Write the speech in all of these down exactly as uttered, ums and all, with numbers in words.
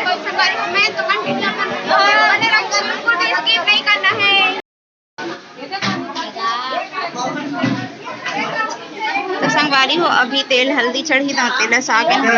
मैं तो कंटिन्यू कर, मैंने रक्षा को स्किप नहीं करना है। तो संगवारी हो, अभी तेल हल्दी चढ़ी दांव, तेला सागन हो।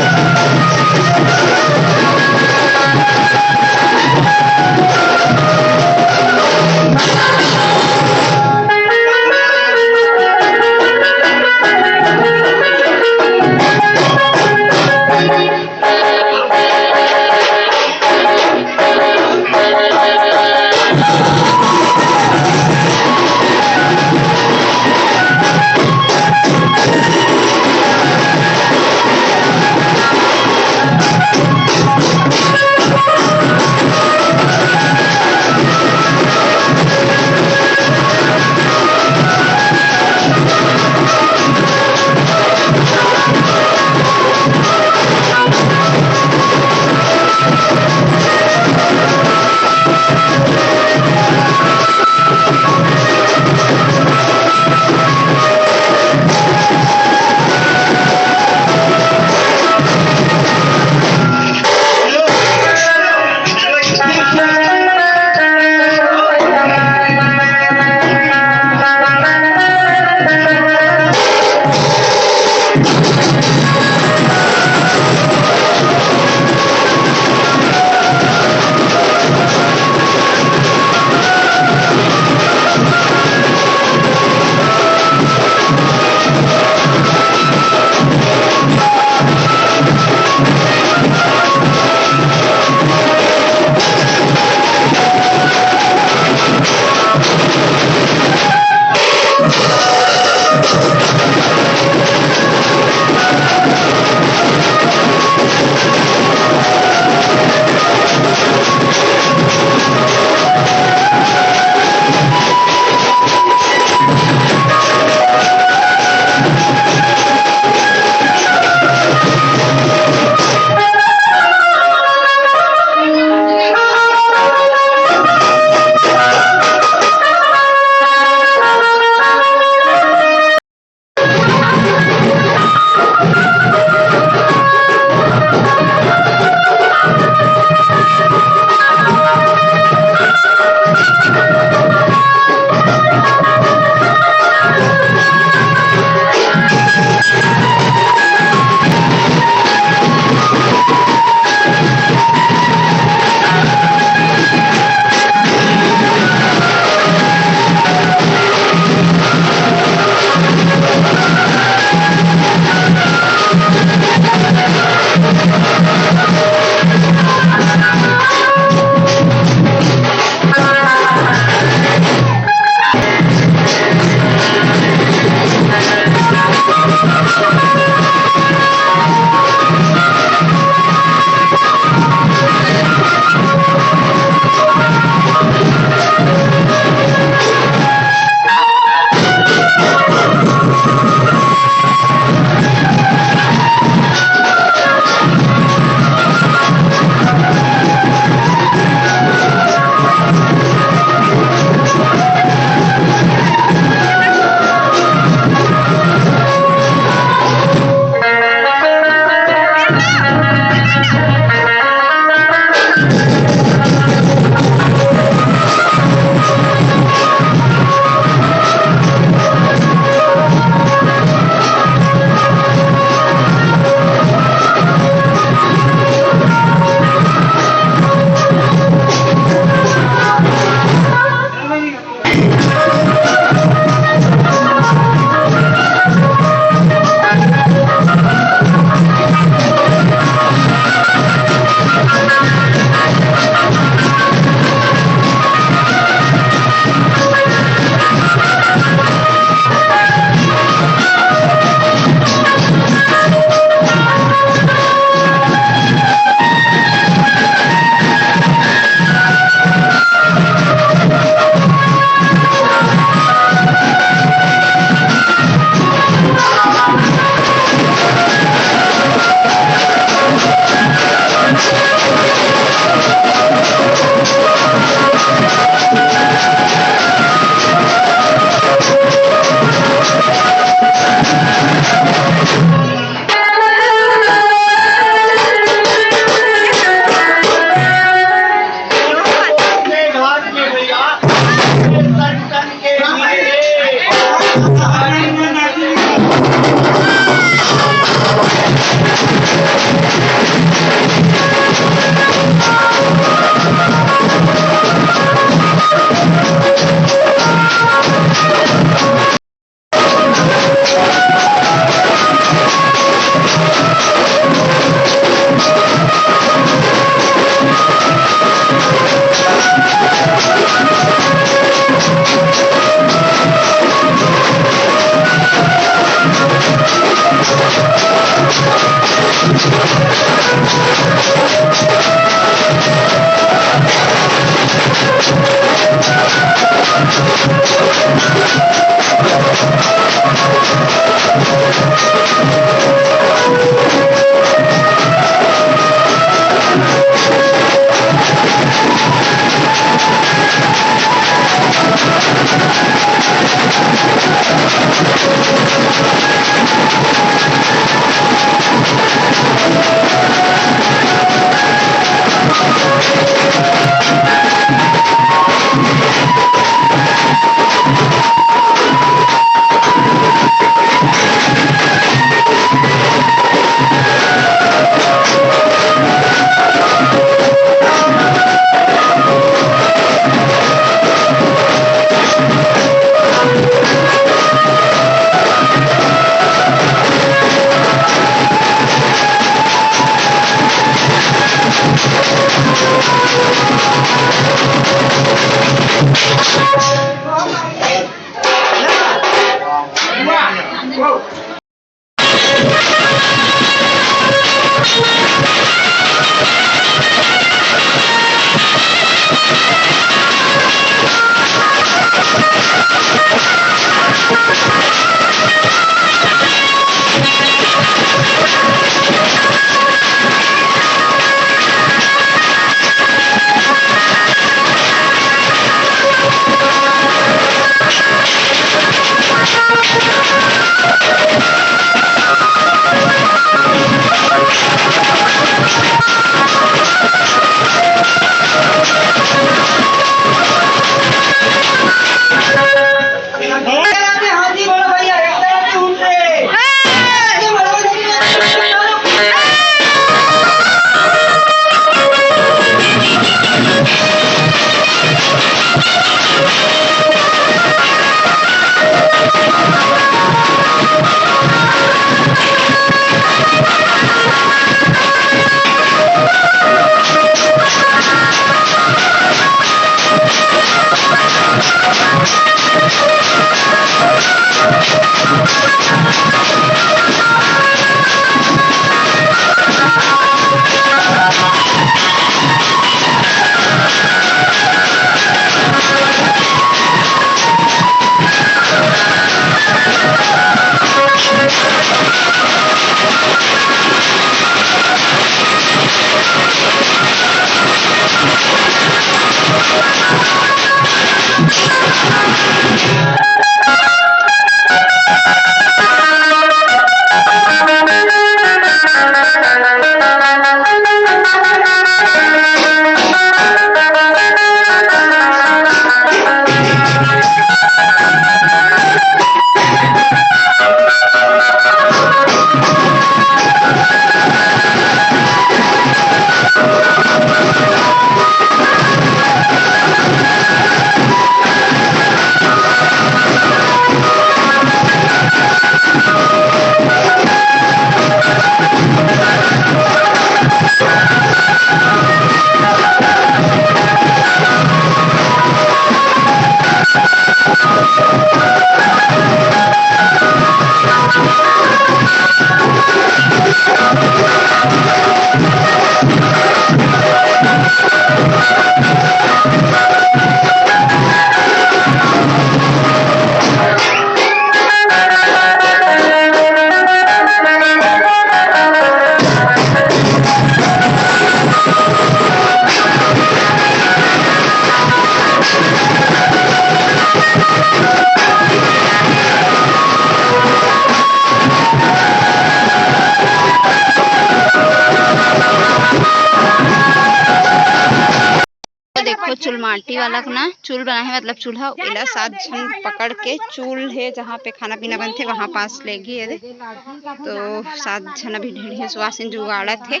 देखो, चुलमाटी वाला के ना चूल बना है, मतलब चूल्हा, एला सात झन पकड़ के, चूल है जहाँ पे खाना पीना बनथे, वहाँ पास ले गे हे। तो सात झन अभी ढेढ़िया सुवासिन जुगाड़त हे।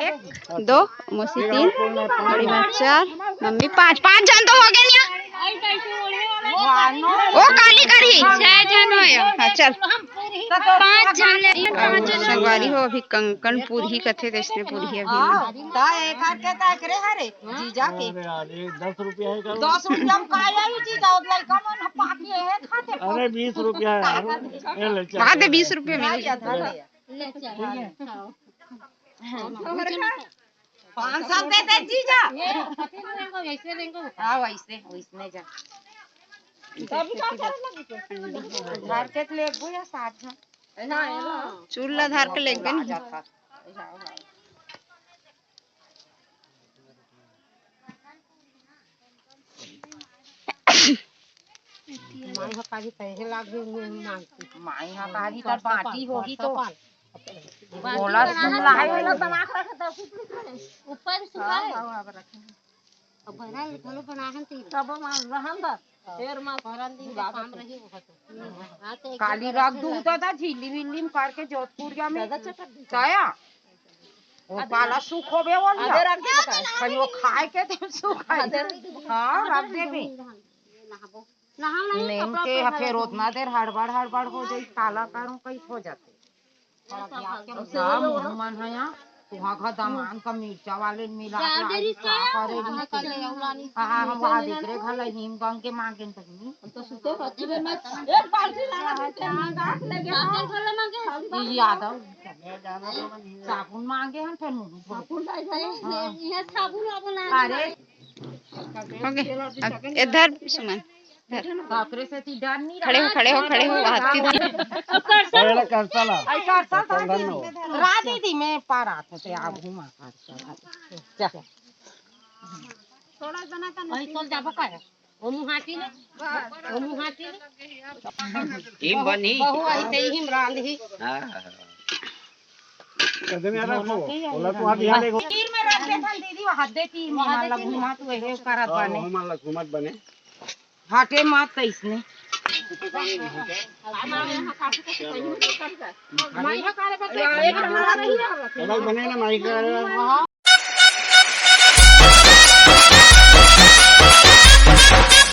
एक, दो, मौसी तीन, बड़ी माँ चार, मम्मी पाँच, पाँच झन तो हो गे निया। ओ काली करही, छह झन हो या। हाँ, चल। पाँच झन ले, अउ पाँच झन। संगवारी हो, अभी कंकन पूरही कथे, तइसने पूरही अभी। हाँ, ता एकर के ता एकरे हरे, जीजा के। अरे यार, ये दस रुपया है का? दस रुपया में का आई जीजा, और लइका मन पाके है खाते। अरे, बीस रुपया है यार। ये ले, चल। हाँ, दे, बीस रुपया मिलेगा। ले, चल। पाँच सौ दे दे जीजा। हाँ, वैसे, वैसने जा। धर के लेगबो या साथ में। चूल्हा धर के लेगबे ना। माई ह काली कहे लाग गई, मुंह मांगती। माई ह काली तर बाटी होही तो। बोला सुन ला है। ऊपर सुखाए। अब भरा घलो बनाहन ती। तब मां रहन दा। फेर मां भरन दिन काम रही वो तो। काली रख दूं तो दा झिल्ली विल्ली में करके जोधपुर जा में। काया? वो पाला सुख होबे वो लिया। कहीं वो खाए के तो सुख है। हाँ, रख देबे। नहाओ नहीं, नीम के फेर ओतना देर हड़बड़ हड़बड़ हो जाई, काला करूं, कहीं हो जाते। हाँ, मुंह मन है यहाँ, तुहा घर दमान का मिर्चा वाले मिला के आई, का करे ली? हाँ, हम वहाँ देख रहे, घर ला हींग गंग के मांगे न तकनी। हम तो सुते रहती है, मैं एक बाल्टी लाना है, तेल में गांठ लगे। ये यादव साबुन मांगे हम, फिर मुंह धो। साबुन लाई है। हाँ। ये साबुन वाबुन लाना अरे, है। ओके, अब इधर सुमन, इधर। काकरे से ती डर नहीं खड़े हो, रहा। खड़े हो, खड़े हो, हाथ की तरफ। अरे, करसा ला। ऐसा करसा ला। रात ही दी मैं पार आते थे, आ घुमा करसा। जा। थोड़ा जना का वही तोल जाबो का है? वो मुहाटी ले। वो मुहाटी ले। टीम बनी। बहू आई ते ही इमरान ही। हाँ, हाँ, हाँ। कदम यार रखो। बोला तो हाथ यहाँ देखो। तीर में रख दे था दीदी, वहाँ दे तीर में, मान ला घुमा तू, ये करत हाँ, बने। वहाँ मान ला घुमत बने। हटे मत तैसने। माई हा काले बच्चे। अलग बने ना माई का।